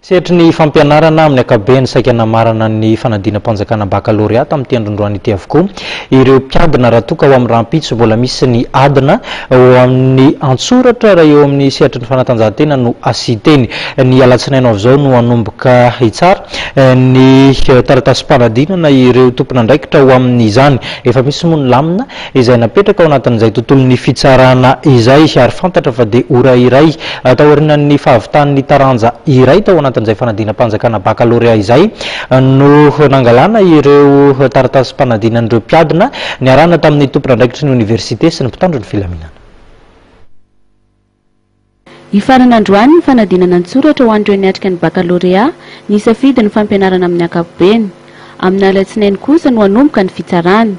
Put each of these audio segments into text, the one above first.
Sehatry ny fampianarana amin'ny ankapobeny saika namarana ny fanadinam-panjakana bakalorea tamin'ity androndroany ity avokoa ireo mpiadina raha toa ka ho amin'ny rahampitso mbola misy ny adina ho amin'ny antsoratra raha eo amin'ny sehatry ny fanatanjahantena no asian-teny. Ny alatsinainy ho avy izao no hanomboka hitsara ny taratasim-panadinana ireo tompon'andraikitra ho amin'izany. Efa misy moa ny lamina izay napetraka ao anatin'izay tontolon'ny fitsarana izay ary fantatra fa dia ora iray taorianan'ny fahavitan'ny taranja iray tao anatin'izay fanadinam-panjakana bakalorea izay no nangalana ireo taratasim-panadinan'ireo mpiadina niarahana tamin'ny tompon'andraikitry ny oniversite sy ny mpitandro ny filaminana. Hifarana androany ny fanadinana an-tsoratra ho an'ireo niatrika ny bakalorea nisafidy ny fampianarana amin'ny ankapobeny. Amin'ny alatsinainy kosa no hanomboka ny fitsarana.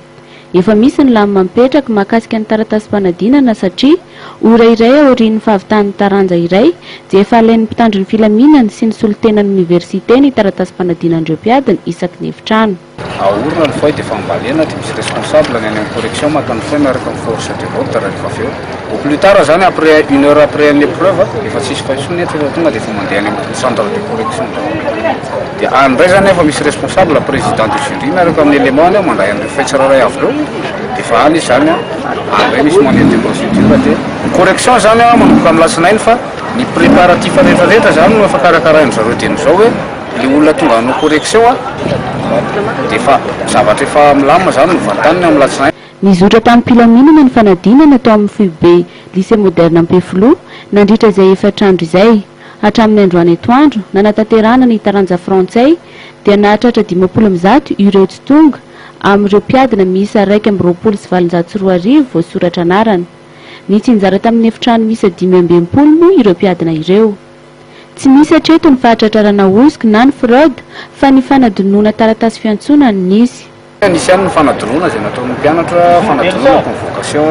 Efa misy ny lamina mipetraka mahakasika ny taratasim-panadinana satria ora iray aorian'ny fahavitan'ny taranja iray dia efa alain'ny mpitandro ny filaminana sy ny solontenan'ny oniversite ny taratasim-panadinan'ireo mpiadina isaky ny efitrano. Ahorona ny feuille dia efa ambalena dia misy responsable ny any amin'ny correction maka ny feuille miaraka amin'ny force de l'ordre rehefa avy eo. Au plus tard zany après une heure après ny épreuve efa tsisy feuille intsony eto efa tonga dia efa mandeha any amin'ny centre de correction daholo. Dia any indray zany efa misy responsable président du jury miaraka amin'ny élément any mandray an'ireo feuille tsirairay avy ireo dia efa any izy zany any indray misy manuel de procédure dia ny correction zany manomboka amin'ny alatsinainy fa ny préparatif rehetra rehetra zany no efa karakarain-dry zareo dieny izao hoe Le olona tonga hanao correction a de efa zavatra efa milamina zany no vantaniny amin'ny latsinainy. Nizotra tamim-pilaminana ny fanadinana tao amin'ny foibe Lycée Moderne Ampefiloha nandritra izay efatra andro izay. Hatramin'ny androany atoandro, nanatanterahana ny taranja frantsay dia nahatratra 150 ireo tsy tonga amin'ireo mpiadina miisa 2821 voasoratra anarana. Nitsinjara tamin'ny efitrano miisa 65 moa ireo mpiadina ireo. Tsy misy hatreto ny fahatratrarana hosoka na ny fraude fa ny fanadinoana taratasy fiantsoana no nisy. Nisy ihany ny fanadinoana izay nataon'ny mpianatra, fanadinoana convocation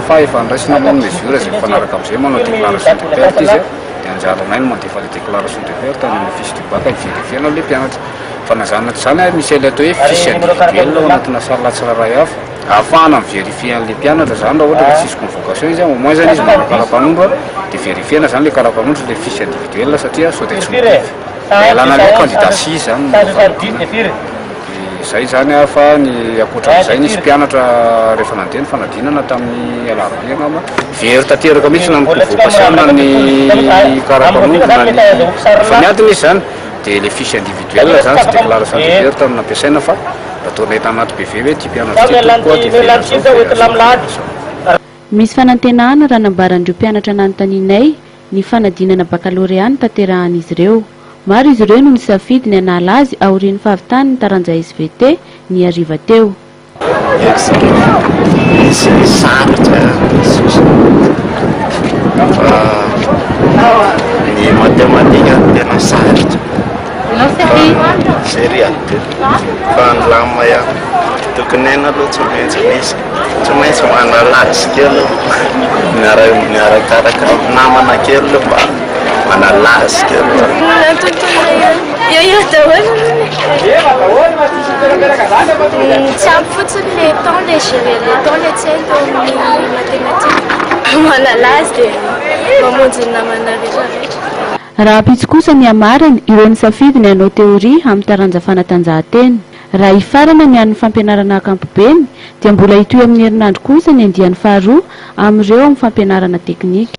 fa efa nraisina moa ny mesure izay mifanaraka amin'izay, manao déclaration de perte izy dia anjaranay ny mandefa ilay déclaration de perte any amin'ny office du bac hi-verifier-na ilay mpianatra. Fa na izany na tsy izany misy ilay atao hoe fiche individuelle ao anatina salle tsirairay avy. Ahafahana mi-verifier an'ilay mpianatra zany raha ohatra ka tsisy convocation izy, au moins zany izy manana karapanondro dia verifier-na zany ilay karapanondro sy ilay fiche individuelle satria sao dia tsy mitovy. Mba ialana ilay hoe candidat six zany no fanadinana. Dia izay zany fa ny ankoatran'izay nisy mpianatra rehefa nandeha ny fanadinana tamin'ny alarobia angamba, very tanteraka mihitsy na ny convocation na ny karapanondro na ny, efa niadina izy zany dia ilay fiche individuelle zany sy déclaration de perte no nampiasaina fa Nataonay tanaty PV hoe ity mpianatra ity tompoko a, dia very an'izao, very an'izao, very an'izao. Misy fanantenana raha nambaran'ireo mpianatra nanontanianay ny fanadinana bakalorea notanterahan'izy ireo. Maro izy ireo no nisafidy ny hanala azy aorian'ny fahavitany ny taranja SVT ny hariva teo. Misy sarotra misy fa ny matematika no tena sarotra. Zay ry Abdul. Fa ny lamina ihany. Tokony haina aloha tsy maintsy misy. Tsy maintsy manala azy kely aloha. Miarakaraka namana kely aloha mba manala azy kely aloha. Antonontonona ihany. Eo eo daholo. Tsy ampy fotsiny le temps le gérer le temps le tsy hay tao amin'ny mathématique. Manala azy dia mamonjy ny namana rehetra rehetra. Rahampitso kosa ny hamarana ireo nisafidy ny hanao teoria amin'ny taranja fanatanjahantena. Raha hifarana ny an'ny fampianarana ankampobeny dia mbola hitohy amin'ny herinandro kosa ny andiany faharoa amin'ireo amin'ny fampianarana teknika.